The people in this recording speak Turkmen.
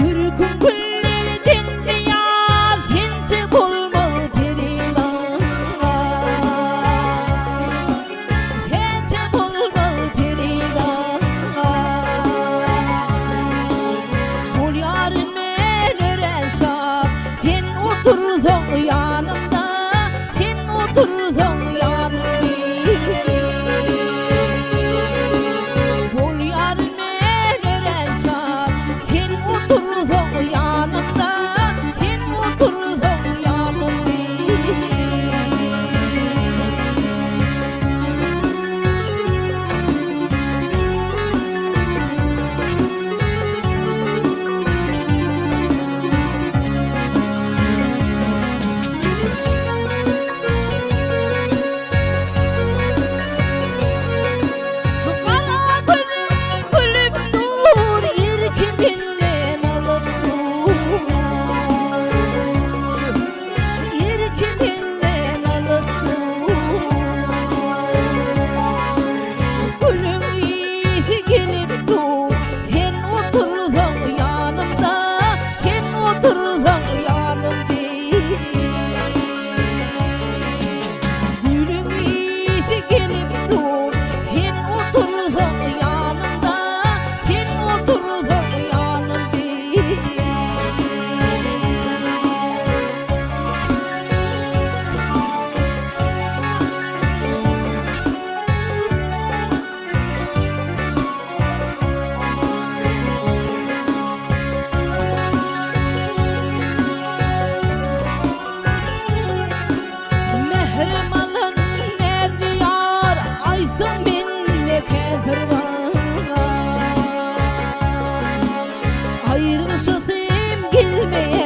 Görküň güllerden beýaz, sençe bolmaz perizat. Sençe bolmaz perizat. Bolýaryn men örän şat, sen otursaň ýanymda, sen otursaň ýanymda. Bolýaryn men örän şat, sen otursaň ýanymda, sen otursaň ýanymda. Gara gözüň gülüp dur, irki dilden alyp dur. Irki dilden alyp dur. Gülüň ysy gelip dur, sen otursaň ýanymda, sen otursaň ýanymda. Gülüň ysy gelip dur, sen otursaň ýanymda, sen otursaň ýanymda. Mährim alan näzli ýar, aýtsaň mende käsir bar. Aýrylyşasym gelmeýär.